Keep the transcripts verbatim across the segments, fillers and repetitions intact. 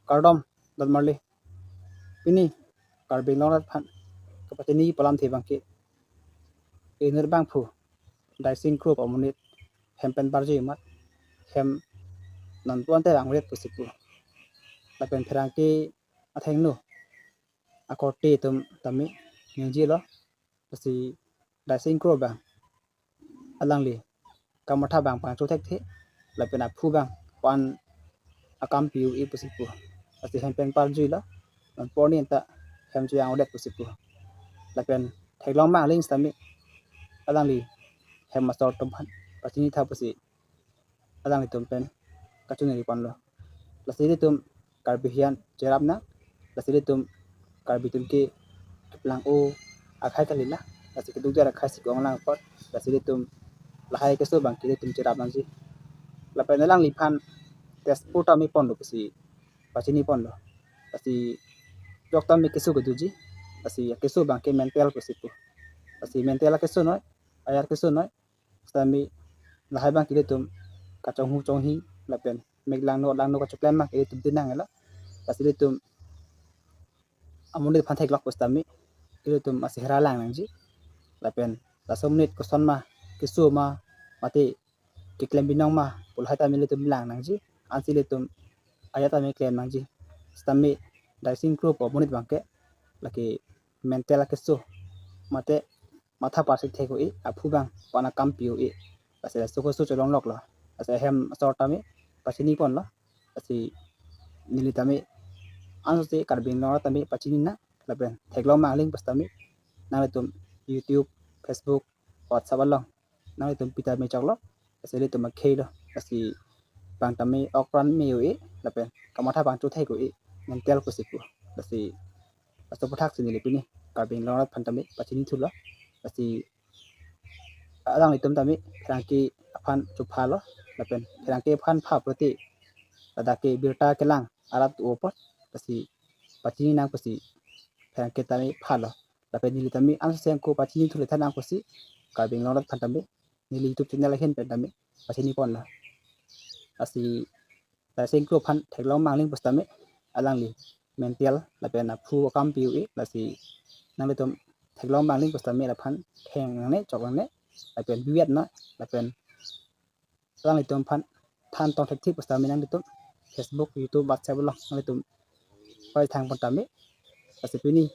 Kardom, dot marli. Pini Karbi Anglong arat aphan kapachini pu alamthe abangke, inut abangphu Daising Kro pu amonit hem pen parjui amat, hem non pon te vangret pusi pu. Lapen pherangke athengno akorte atum tame ningjelo, lasi Daising Kro abang alangli kamatha abang pangcho thekthe, lapen aphu abang pan akam pi-o-e pusi pu. Lasi hem pen parjuilo, non pon ni ta hem chevang-odet pusi pu. Lapen theklong mangling sitame alangli hem asor atum aphan pachini tha pusi alanglitum pen kachiningri ponlo. Lasi ilitum Karbi hian cherap nang, lasi ilitum Karbi atum ke keplang-o akhei kali na, lasi keduk dia akhei si ke-ong lang apot, lasi ilitum lahai keso abangke ilitum cherap nangji. Lapen alangliphan test pu tame ponlo pusi pachini ponlo. Lasi jok tame keso kedoji, lasi keso abangke mental pusi pu. Lasi mental keso noi, ayat keso noi, sitame lahai abangke ilitum kachonghu chonghi lapen mek langno langno kachoklem abangke ilitum tin nanglo. Lasi ilitum amonit aphan theklok pusitame ilitum asehra lang nangji. Lapen laso amonit koson ma, keso ma, mate keklem binong ma pu lahai tame ilitum lang nangji. Ansi ilitum ayat tame klem nangji. Sitame Daising Kro pu amonit abangke lake mental keso, mate matha parsik thek-o-e, aphu abang pan akam pi-o-e. Lasi laso keso cholongloklo. Lasi hem asor tame pachini ponlo. Lasi neli tame ansose Karbi Anglong arat tame pachini nang, lapen theklong mangling pusitame nanglitum YouTube, Facebook, WhatsApp along nanglitum pi tame choklo, lasi ilitum akheilo, lasi bang tame okpran me-o-e, lapen kamatha pangcho thek-o-e, mental pusi pu. Lasi laso aphuthak si neli pini Karbi Anglong arat aphan tame pachini thulo. Lasi alanglitum tame pherangke aphan chophalo, lapen pherangke aphan pha pulote ladak ke birta kelang arat o apot, lasi pachini nang pusi pherangke tame phalo. Lapen neli tame ansose ako pachini thule tha nang pusi Karbi Anglong arat aphan tame neli YouTube channel ahin pen tame pachini ponlo. Lasi Daising Kro aphan theklong mangling pusitame alangli mental lapen aphu akam pi-o-e, lasi nanglitum theklong mangling pusitame laphan theng nangne, chok nangne, lapen biwet na, lapen alanglitum aphan than tong thekthik pusitame nanglitum Facebook, YouTube, WhatsApp along nanglitum pai thang pon tame. Lasi pini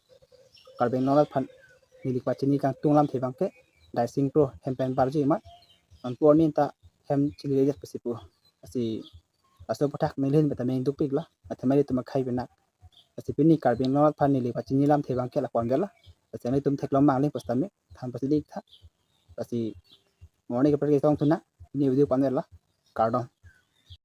Karbi Anglong arat aphan neli pachini kangtung alamthe abangke Daising Kro hem pen parjui amat, non pon ni ta hem chili-edet pusi pu. Lasi laso aphuthak neli ahin pen tame ingdukpiklo, athema ilitum akhei penak. Lasi pini Karbi Anglong arat aphan neli pachini alamthe abangke lapu-an detlo. Lasi nanglitum theklong mangling pusitame than pasi dik tha. Lasi mo arni kaprek ketong thu nang, pini video pu-an detlo. Kardom.